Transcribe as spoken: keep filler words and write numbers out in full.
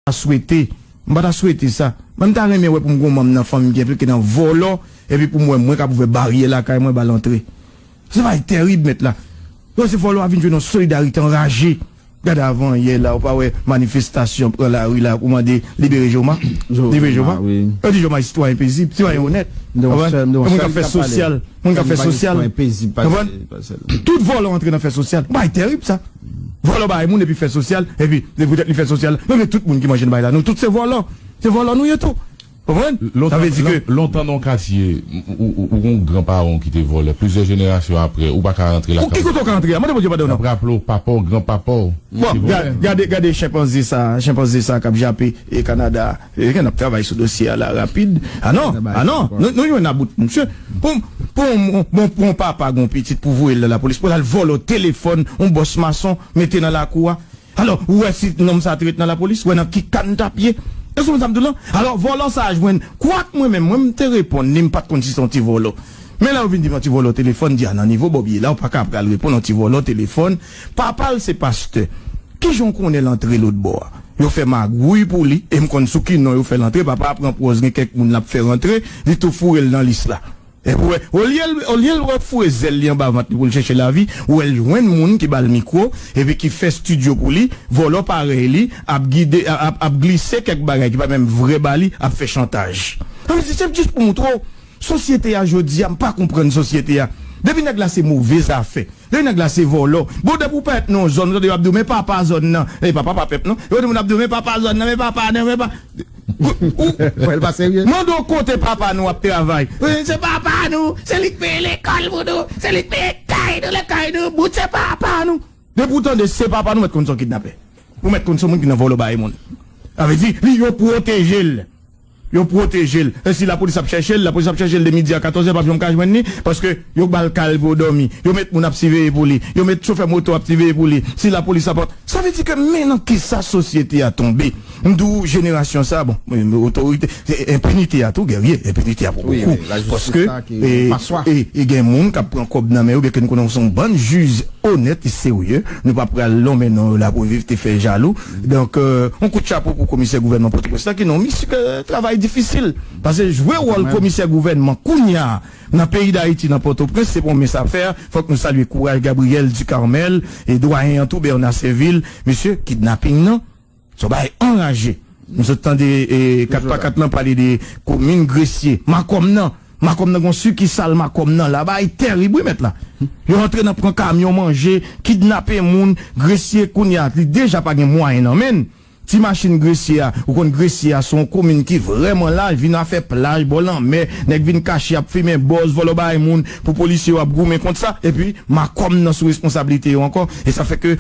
ta swete, m pa ta swete sa. Mwen, m ta renmen wè pou m gen yon manm nan fanmi m ki enplike nan vòlò, epi pou m wè mwen k ap ouvè baryè lakay mwen, ba l antre. Se bagay tèrib, mèt la. Yo, se vòlò a vin jwenn yon solidarite anraje. Gade avan yè la, ou pa wè manifestasyon pran lari la pou mande libere Joma? Libere Joma? Yo di Joma se sitwayen pezib, sitwayen onèt. Moun k ap fè sosyal, moun k ap fè sosyal. Tout vòlò antre nan fè sosyal. Bagay tèrib sa. Vòlò bay moun epi fè sosyal, epi, epi poutèt li fè sosyal, nou gen tout moun ki manje nan bagay la. Nou tout se vòlò. Se vòlò nou ye tou. Konprann? Sa vle di ke lontan nan katye, ou, ou, ou gen yon gran paran ki te vòlè, plizyè jenerasyon apre, ou pa ka rantre lakay ou. Ki kote ou ka rantre a? Mande Bondye padon non. N ap raple w, papa w, gran papa w. Bon, gade, gade, gade chenpanze sa, chenpanze sa k ap jape e Kanada. E gen n ap travay sou dosye a la rapid. Ah non, ah non, nou, nou jwenn about misye. Pou, pou, bon, pou yon papa gen yon pitit pou voye l nan lapolis, pou l al vòlò telefòn yon bòs mason, mete nan lakou a. Alò, ou wè si nonm sa te ret nan lapolis, ou wè nan ki ka n t ap ye. Èske w konn sa m di w lan? Alò, vòlò sa a jwenn, kwak mwen menm, mwen m te reponn li, m pa t konn si se yon ti vòlò. Men lè yo vin di m yon ti vòlò telefòn, di a nan nivo Bòb ye la, ou pa ka pral reponn yon ti vòlò telefòn. Papa l se pastè. Kijan w konnen l antre lòt bò a? Yo fè magouy pou li, e m konn sou ki non yo fè l antre. Papa a pran pwòz, gen kèk moun l ap fè rantre, li tou foure l nan lis la. Epi w wè, olye l, olye l wè foure zèl li anba vant li pou l chèche lavi, ou wè l jwenn moun ki ba l mikwo, epi ki fè estidyo pou li, vòlò parèy li, ap gide, ap, ap, ap glise kèk bagay ki pa menm vrè ba li, ap fè chantaj. Sa vle di, se jis pou montre w, sosyete a jodi a, m pa konprann sosyete a. Depi nèg la se move zafè, depi nèg la se vòlò, bon, depi w parèt nan yon zòn, ou tande yo ap di w, men papa zòn nan, e papa pa pèp non, yo di moun ap di w, men papa zòn nan, men papa nan, men pa, Ou, ou, Wè, l pa serye. Mande w kote papa nou ap travay. Wi, se papa nou, se li k peye lekòl pou nou, se li k peye kay nou, lekòl nou bout, se papa nou. Depi w tande se papa nou, mèt konn se yon kidnapè. Ou mèt konn se yon moun ki nan vòlò bay moun. Sa vle di, li, yo pwoteje l. Yo pwoteje l. E si lapolis ap chèche l, lapolis ap chèche l de midi a katòzè, p ap janm ka jwenn li, paske yo ba l kay pou l dòmi. Yo met moun ap siveye pou li. Yo met chofè moto ap siveye pou li. Si lapolis ap, sa vle di ke men nan kisa sosyete a tonbe. M di w, jenerasyon sa, bon, otorite, enpinite a tou, Guerrier, enpinite a pou bokou. Paske, e, e, e gen moun k ap pran kòb nan men yo, byenke nou konnen se yon bann jij onèt e serye. Nou pa pral lonmen non yo la pou viv te fè jalou. Donk, euh, yon kout chapo pou komisè gouvènman Pòtoprens la ki nan yon misyon, euh, travay difisil. Paske jwe wòl komisè gouvènman kounye a nan peyi Dayiti, nan Pòtoprens, se pa yon mens afè. Fòk nou salye kouraj Gabriel Ducarmel e dwayen an tou, Bernard Servil. Mesye, kidnaping nan, se yon bagay anraje. M sot tande, e, kat pa kat lan pale de komin Gresye, Makomnan. Makomnan, gen yon sikisal Makomnan la, bagay tèrib wi mèt la. Yo antre nan pran kamyon manje, kidnape moun, Gresye kounye a, li deja pa gen mwayen nan men l. Ti machin Gresye a, ou konn Gresye a se yon komin ki vrèman laj, vin afè plaj, bò lanmè, nèg vin kache ap fimen bòz, vòlò bay moun, pou polisye yo ap goumen kont sa, epi Makomnan sou responsablite yo ankò, e sa fè ke